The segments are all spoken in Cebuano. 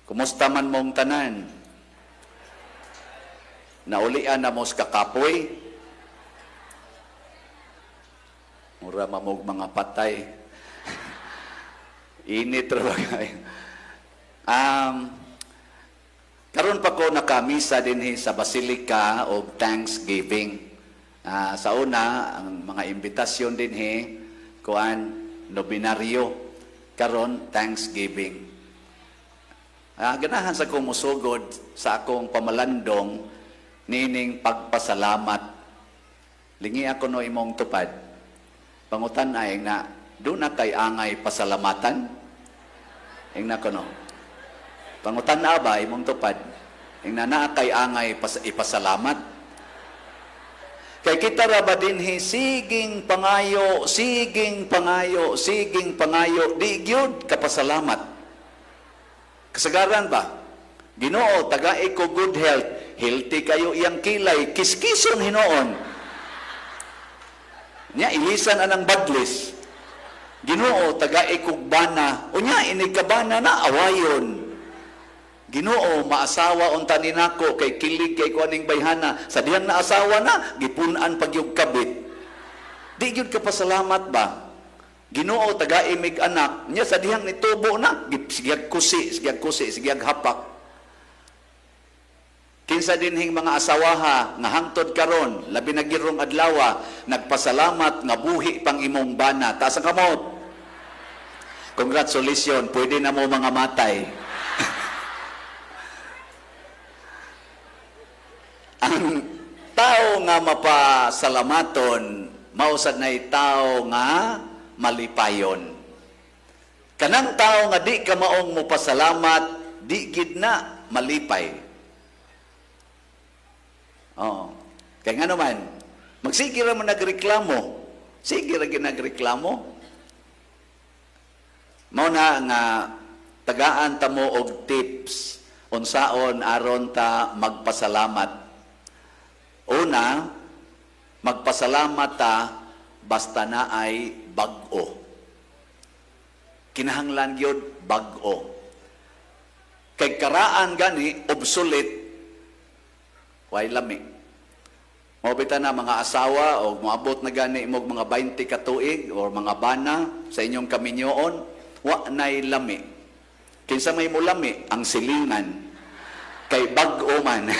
Kumusta man mong tanan? Naulian na mo sa kakapoy? Mura mamog mga patay. Init ra ba kayo? Karon pa ko nakamisa dinhi sa Basilica of Thanksgiving. Sa una, ang mga imbitasyon dinhi kuan, nobinaryo, karon Thanksgiving. Ganahan sa kong musugod sa akong pamalandong niining pagpasalamat. Lingi ako no imong tupad. Pangutan ay na, duna kay angay pasalamatan? Ingna ko no. Pangutan na ba imong tupad? Ingna naa kay angay ipasalamat? Kay kita ra ba dinhi siging pangayo, siging pangayo, siging pangayo, di gyud kapasalamat. Kasagaran ba? Ginoo, tagai ko good health. Healthy kayo iyang kilay, kiskison hinoon. Nya ilisan anang badlis. Ginoo, tagai kog bana. Unya inig ka bana na awayon. Ginoo, maasawa unta ni nako kay kilig kay ko aning bayhana. Sa dihang naasawa na, gipun-an pagyug kabit. Di gyud ka pasalamat ba? Ginoo, tagai mig anak. Nya sa dihang nitubo na, sigag kusi, sigag kusi, sigag hapak. Kinsa dinhing mga asawaha nga hangtod karon, labi na girong adlawa, nagpasalamat nga buhi pang imong bana? Taas ang kamot. Congratulations, pwede na mo mga matay. Ang tao nga mapasalamaton, mausad na'y tao nga malipayon. Kanang tao nga di ka maong mopasalamat, di gid na malipay. Oh. Kaya nga naman, magsige ra man nagreklamo. Sige ra gyud nagreklamo. Mao na nga tagaan ta mo og tips unsaon aron ta magpasalamat. Una, magpasalamat ta basta na ay bag-o. Kinahanglan gyud bag-o. Kay karaan gani obsolete, way lami. Mao bitaw na mga asawa o moabot na gani imong mga 20 ka tuig or mga bana sa inyong kaminyoon, wa nay lami. Kinsa may mulami? Ang silingan. Kay bag-o man.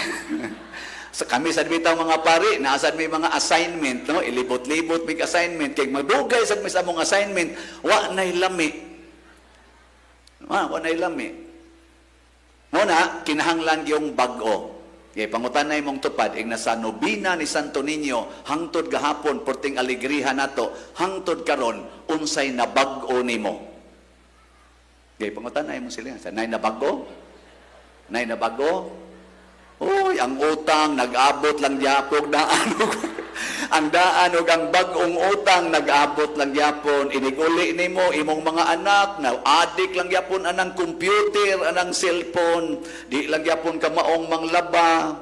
Sa kami sa bitaw mga pari, naa sad may mga assignment, no? Ilibot-libot mig assignment kay magdugay sad mi sa among assignment, wa nay lami. Wa nay lami. Mo na kinahanglan gyung bag-o. Kay pangutanay mong tupad, ing nasa nobina ni Santo Niño, hangtod gahapon, porting alegriha nato, hangtod karon, unsay nabag-o nimo? Kay pangutanay mo sila, sa nay nabag-o? Nay nabag-o? Uy, ang utang, nag-abot lang gyapon, daan ang daan ug ang bag-ong utang nag-abot lang gyapon. Iniguli nimo imong mga anak na adik lang gyapon anang computer, anang cellphone, di lang gyapon ka maong manglaba.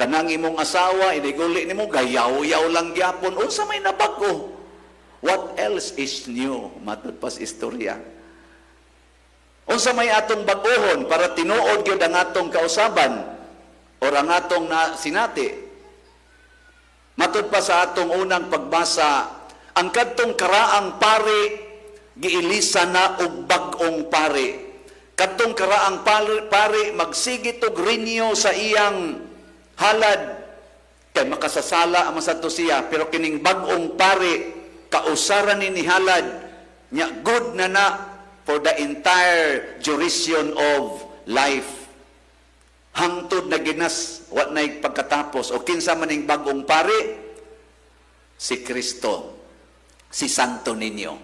Kanang imong asawa iniguli nimo gayaw-yaw lang gyapon. Unsa may nabag-o? What else is new? Matud pas istorya. Unsa may atong bag-ohon para tinuod gyud ang atong kausaban or ang atong na sinati? Matud pa sa atong unang pagbasa, ang kadtong karaang pari giilisa na og bag-ong pari. Kadtong karaang pari magsigit og rinyo sa iyang halad kay makasasala ang masadto siya, pero kining bag-ong pari kausaran ni halad nya, good na na for the entire duration of life. Hangtod na ginas, wa nay pagkatapos. O kinsa man ning bag-ong pari? Si Kristo, si Santo Niño.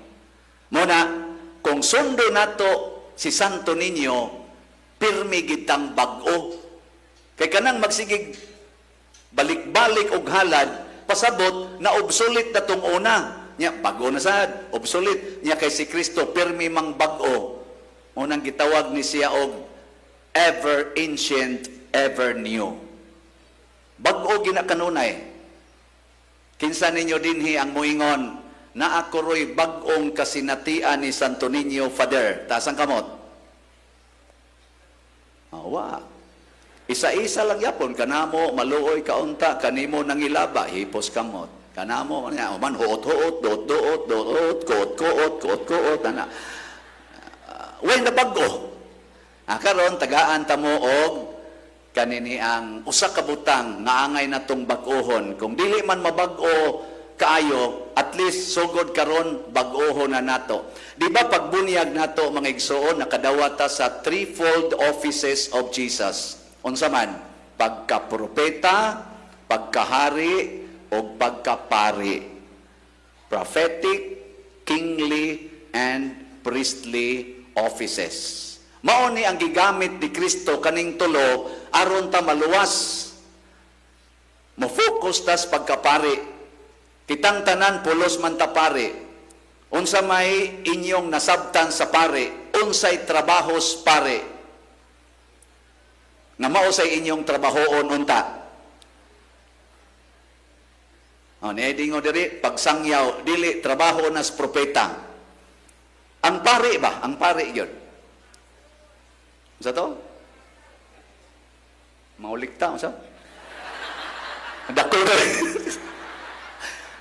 Muna, kung sundo nato si Santo Niño, pirmi gitang bag-o. Kay kanang magsigig balik-balik og halad, pasabot na obsolete na tong una. Nya bag-o na sad, obsolete. Nya kay si Kristo pirmi mang bag-o. Unang gitawag ni siya og ever ancient, ever new. Bag-o gina kanunay. Kinsa ninyo dinhi ang moingon na ako ro'y bag-ong kasinatian ni Santo Niño, Father? Taas ang kamot. Oh, wa. Isa-isa lang yapon kanamo maluoy kaunta, kanimo nangilaba, hipos kamot. Kanamo man man huot-huot, duot-duot, duot, kuot-kuot, kuot-kuot ana. Way na bag-o. Ah, karon tagaan ta mo og kanini ang usa ka butang nga angay natong bag-ohon. Kung dili man mabag-o kaayo, at least sugod karon bag-ohon na nato. Di ba pagbunyag nato, mga igsoon, nakadawata sa threefold offices of Jesus? Unsa man? Pagka-propeta, pagkahari, o pagkapari. Prophetic, kingly, and priestly offices. Mao ni ang gigamit ni Kristo kaning tulo aron ta maluwas. Mo-focus tas pagkapari. Kitang tanan pulos man ta pari. Unsa may inyong nasabtan sa pari, unsay trabahos pari? Nga mao say inyong trabahoon unta. Oh, niadingo diri pagsangyaw, dili trabaho nas propeta. Ang pari ba? Ang pari gyud. Unsa to? Maulikta unsa? Dako na.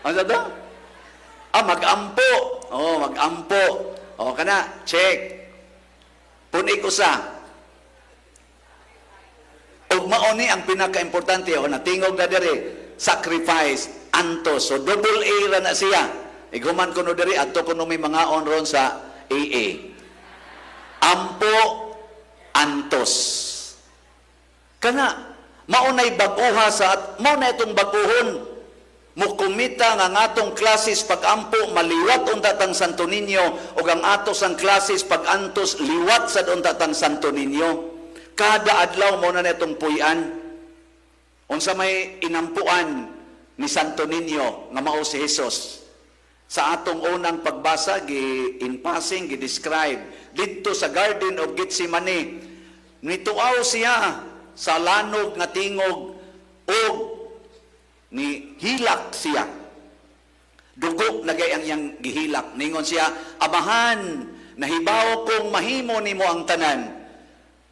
Unsa to? Ah, mag-ampo. Oh, mag-ampo. Oh, kana, check. Punig usa. Ug mao ni ang pinaka-importante, o natingog na diri, sacrifice, antos. So double A ra na siya. Iguman kuno diri, adto kuno may mga on ron sa AA. Ampo, antos. Kana mao nay bag-oha sa mao na itong bag-ohon. Mukumita nga ngatong klasis pag-ampo maliwat unta tang Santo Niño ug ang atos ang klasis pag-antos liwat sad unta tang Santo Niño. Kada adlaw mo na itong puy-an. Unsa may inampuan ni Santo Niño nga mao si Jesus? Sa atong unang pagbasa, gi in passing, gi-describe didto sa Garden of Gethsemane, nituaw siya sa lanog nga tingog ug ni hilak siya. Dugo lagay ang iyang gihilak. Ningon siya, "Amahan, nahibaw kong mahimo nimo ang tanan.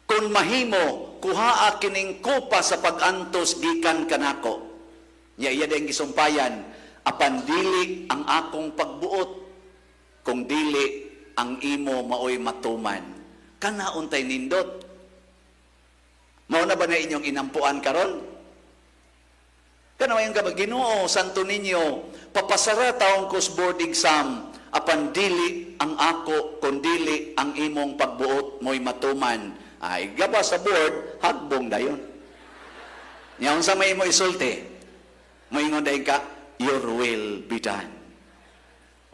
Kung mahimo, kuhaa kining kopa sa pag-antos gikan kanako." Nya iya din gisumpayan, "Apan dili ang akong pagbuot, kung dili ang imo maoy matuman." Kana untay nindot. Mao na ba na inyong inampuan karon? Kana mayon ka ba, "Ginoo, Santo Niño, papasara taong ko sa board exam, apan dili ang ako, kun dili ang imong pagbuot mo'y matuman." Ay, gaba sa board, hagbong dayon. Nya unsa may imo isulti? Moingon dayon ka, "Your will be done."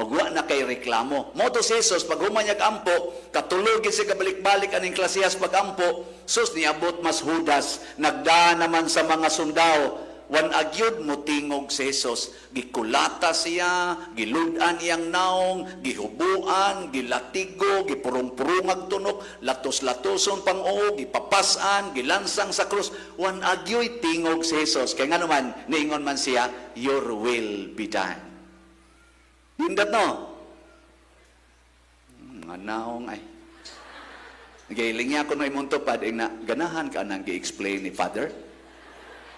Og wa na kay reklamo. Mo to si Jesus, pag human niya ampo, katulog siya kabalik-balik aning klasehas pag-ampo, sus, niabot mas Judas, nagda naman sa mga sundao, wan agyud mo tingog si Jesus. Gikulata siya, gilud-an iyang naong, gihubuan, gilatigo, gipurong-purungag tunok, latos-latoson pang o, gipapasan, gilansang sa krus. Wan agyoy tingog si Jesus. Kaya nga naman, niingon man siya, "Your will be done." Nindot no? Mga naong ay. Giling niya ko no imong tupad, ina, ganahan ka nang gi-explain ni Father?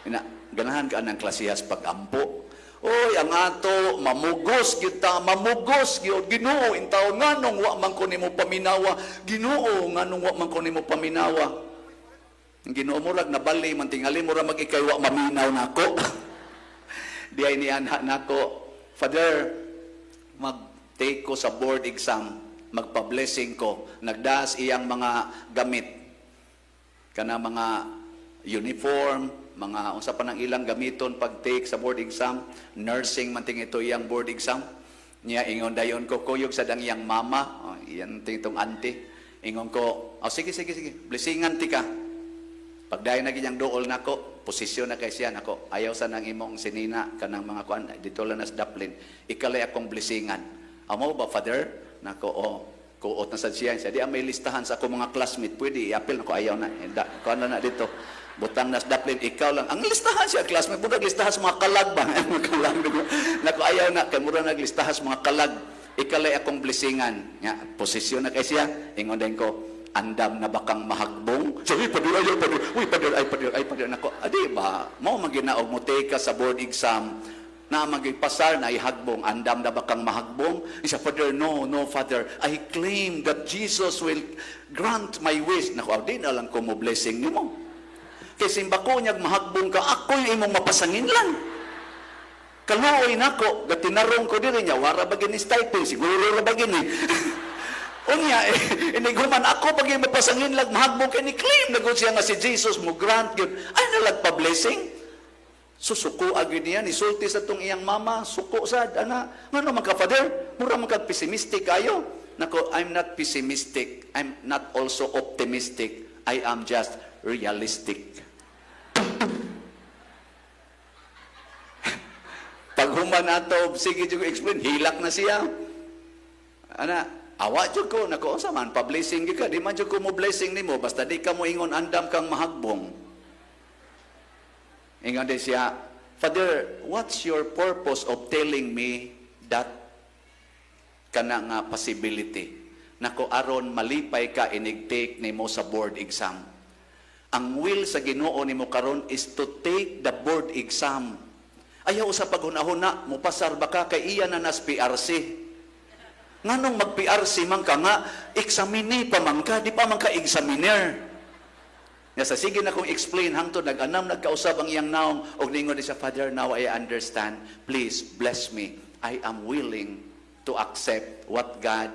Ina, ganahan ka nang klasihas pag-ampo? Oy, ang ato, mamugos gyud ta, mamugos gyud. "Ginoo, intaw nganong wa man ko nimo paminawa? Ginoo, nganong wa man ko nimo paminawa?" Ang Ginoo murag nabali man, tingali mura mag ikay wa maminaw nako. Di ay nianha nako, "Father, mag-take ko sa board exam, magpa-blessing ko." Nagdas iyang mga gamit. Kana mga uniform, mga unsa pa nang ilang gamiton pag-take sa board exam, nursing man ting ito iyang board exam. Niya ingon dayon ko, kuyog sa dang iyang mama, oh, iyan ting itong auntie. Ingon ko, "Oh, sige, sige, sige, blessingan ti ka." Pagdayon na ginyang duol nako, posisyon na kay siya nako. Ayaw sa nang imong sinina kanang mga kuan dito lang nas daplin. Ikalay akong blessingan. "Amo ba, Father?" Nako, "Oh, kuot na sad siya." Siya, "Di ang may listahan sa akong mga classmate, pwede i-appeal nako." "Ayaw na. Da, kuan na na dito. Butang nas daplin, ikaw lang." Ang listahan siya classmate, murag listahan sa mga kalag ba? Mga kalag. Nako, "Ayaw na kay murag naglistahan sa mga kalag. Ikalay akong blessingan." Nga, posisyon na kay siya. Ingon din ko, Andam na ba kang mahagbong? Sabi, "Pader, ayaw, Pader. Uy, Pader, ay, Pader, ay, Pader." Nako, adi ba? Mao man ginaog mo take ka sa board exam na magipasar na ihagbong. "Andam na ba kang mahagbong?" Isa, "Father, no, no, Father. I claim that Jesus will grant my wish." Nako, di na lang ko mo blessing nimo. Kay simbako niyag mahagbong ka, ako yung imong mapasangin lang. Kaluoy nako, gatinarong ko diri niya, wara ba gini stipend, siguro ra ba gini. Unya, eh, inighuman ako pag mapasangin lang mahagbong kay ni claim na gud siya nga si Jesus mo grant gyud. Ay nalag pa blessing. Susuko agad niya, nisulti sa tong iyang mama, suko sad, ana. Ngano man ka, Father? Mura man kag pessimistic kayo. Nako, I'm not pessimistic. I'm not also optimistic. I am just realistic. Pag human nato, sige jud ko explain, hilak na siya. Ana, awa jud ko, nako, unsa man, pa-blessing gyud ka, di man jud ko mo blessing nimo, basta di ka mo ingon andam kang mahagbong. Ingon din siya, "Father, what's your purpose of telling me that kana nga possibility?" Nako, aron malipay ka inig-take nimo sa board exam. Ang will sa Ginoo nimo karon is to take the board exam. Ayaw sa paghuna-huna, mupasar ba ka kay iya na nas PRC. Nganong mag-PRC man ka nga, examine pa man ka, di pa man ka examiner. Nga sa sige na kong explain hangtod nag-anam nagkausab ang iyang naong og ningon di sa, "Father, now I understand. Please bless me. I am willing to accept what God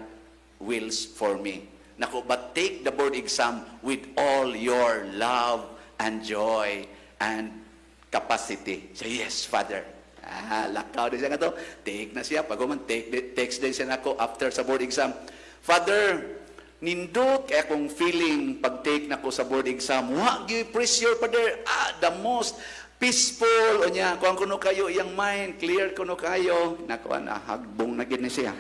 wills for me." Nako, but take the board exam with all your love and joy and capacity. Say, "Yes, Father." Ah, lakaw din siya nga to. Take na siya. Pag human, take, text din siya nako after sa board exam. "Father, nindot kay akong feeling pag take nako sa board exam. Wa gyud pressure, Father. Ah, the most peaceful." Unya, kuan kuno kayo iyang mind, clear kuno kayo. Nako, na hagbong na gid ni siya.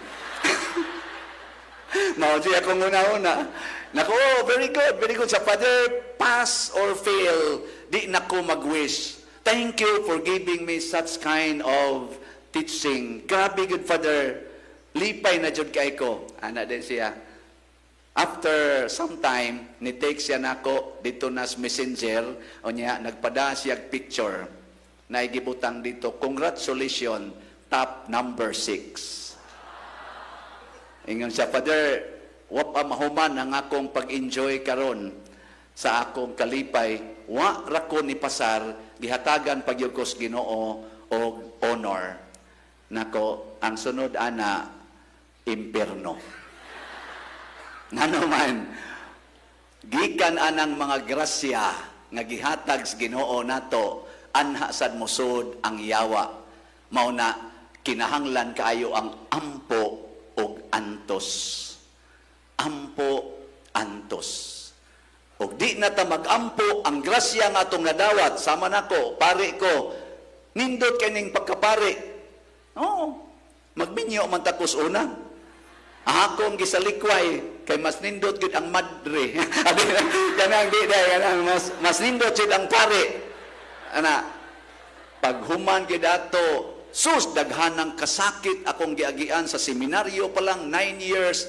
Mao siya akong una-una. Nako, oh, very good, very good. Sa Father, pass or fail, di nako mag-wish. Thank you for giving me such kind of teaching. Grabe good, Father. Lipay na jud kay ko. Ana din siya. After some time, ni-take siya nako dito na sa Messenger, o niya, nagpada siya picture na igibutang dito, "Congratulations, top number 6." Ingon siya, "Father, wa pa mahuman ang akong pag-enjoy karon sa akong kalipay, wa ra ko ni pasar, gihatagan pagyud ko sa Ginoo og honor." Nako, ang sunod ana, impierno. Ngano man, gikan anang mga grasya nga gihatag sa Ginoo nato, anha sad mosud ang yawa. Mao na kinahanglan kaayo ang ampo og antos. Ampo, antos. Og di na ta magampo ang grasya nga atong nadawat, sama nako, pare ko, nindot kay ning pagkapare. Oo, magminyo man takos una. Akong gisalikway kay mas nindot gyud ang madre. Kanang di dai kanang mas nindot gyud ang pare. Ana, paghuman gyud ato, sus, daghanang kasakit akong giagian sa seminaryo pa lang, 9 years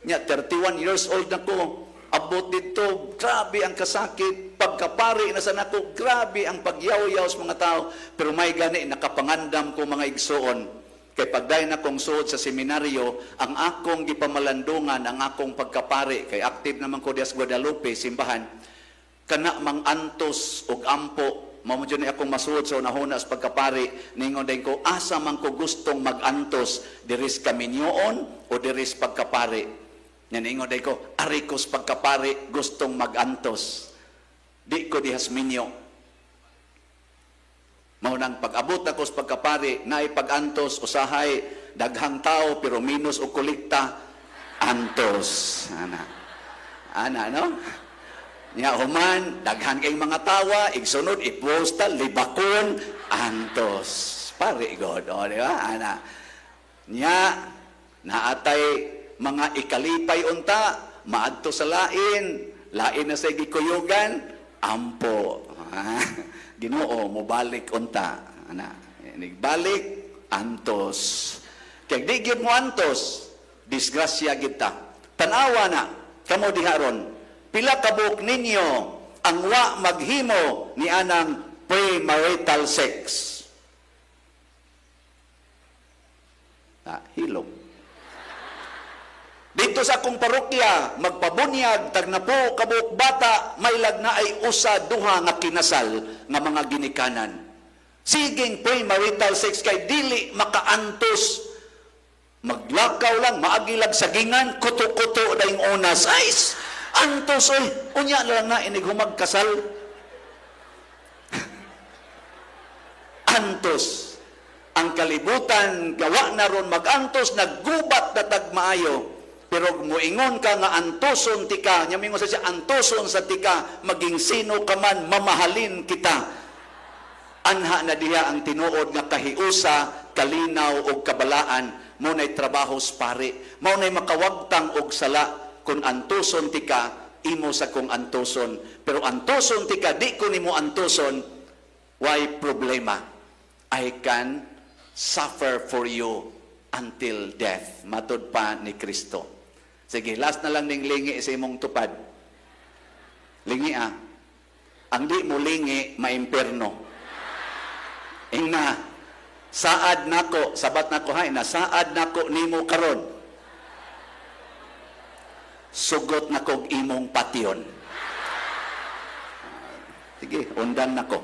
nya, 31 years old na ko. Abot dito, grabe ang kasakit. Pagkapari na sa nako, grabe ang pagyawyaw sa mga tao. Pero may gani, nakapangandam ko, mga igsoon. Kay pagday na kong suod sa seminaryo, ang akong gipamalandungan, ang akong pagkapari, kay active naman ko dias Guadalupe, simbahan, kana mang antos og ampo, mao ni akong masuod sa unahuna sa pagkapari, ningon din ko, asa man ko gustong mag-antos, diris kaminyoon o diris pagkapari? Nga ningon din ko, ari ko sa pagkapari, gustong mag-antos. Di ko dihas minyo. Mao nang pag-abot ako sa pagkapari, naay pag-antos, usahay, daghang tao, pero minus o kolekta, antos. Ana. Ana, no? Nya human, daghan kay mga tawa, igsunod, iposta, libakon, antos. Pare God, o, di ba? Ana. Nya, naatay mga ikalipay unta, maadto sa lain, lain na sa gikuyugan, ampo. Ginoo, mobalik unta. Ana, nigbalik, antos. Kay di gyud mo antos, disgrasya kita. Tanawa na, kamo diha ron. Pila kabuok ninyo ang wa maghimo ni anang premarital sex? Ah, hilom. Dito sa akong parokya, magpabunyag, tagnapo, kabuok bata, may na ay usa duha nga kinasal nga mga ginikanan. Siging premarital sex kay dili makaantos. Maglakaw lang, maagilag sagingan, kuto-kuto dayong onas. Ay, antos oy. Unya na lang na inig humagkasal. Antos. Ang kalibutan, gawa na ron magantos, naggubat na tagmaayo. Pero muingon ka nga antoson tika, nya mingon sa siya, antoson sa tika, maging sino ka man, mamahalin kita. Anha na diha ang tinuod nga kahiusa, kalinaw og kabalaan, mao nay trabaho sa pari, mao nay makawagtang og sala. Kung antoson tika, imo sa kong antoson. Pero antoson tika, di ko nimo antoson, why problema? I can suffer for you until death. Matod pa ni Kristo. Sige, last na lang ning lingi sa imong tupad. Lingi ah. Ang di mo lingi, maimperno. Ingna, saad nako, sabat nako hay, na saad nako nimo karon. Sugot nako imong patyon. Sige, undan nako.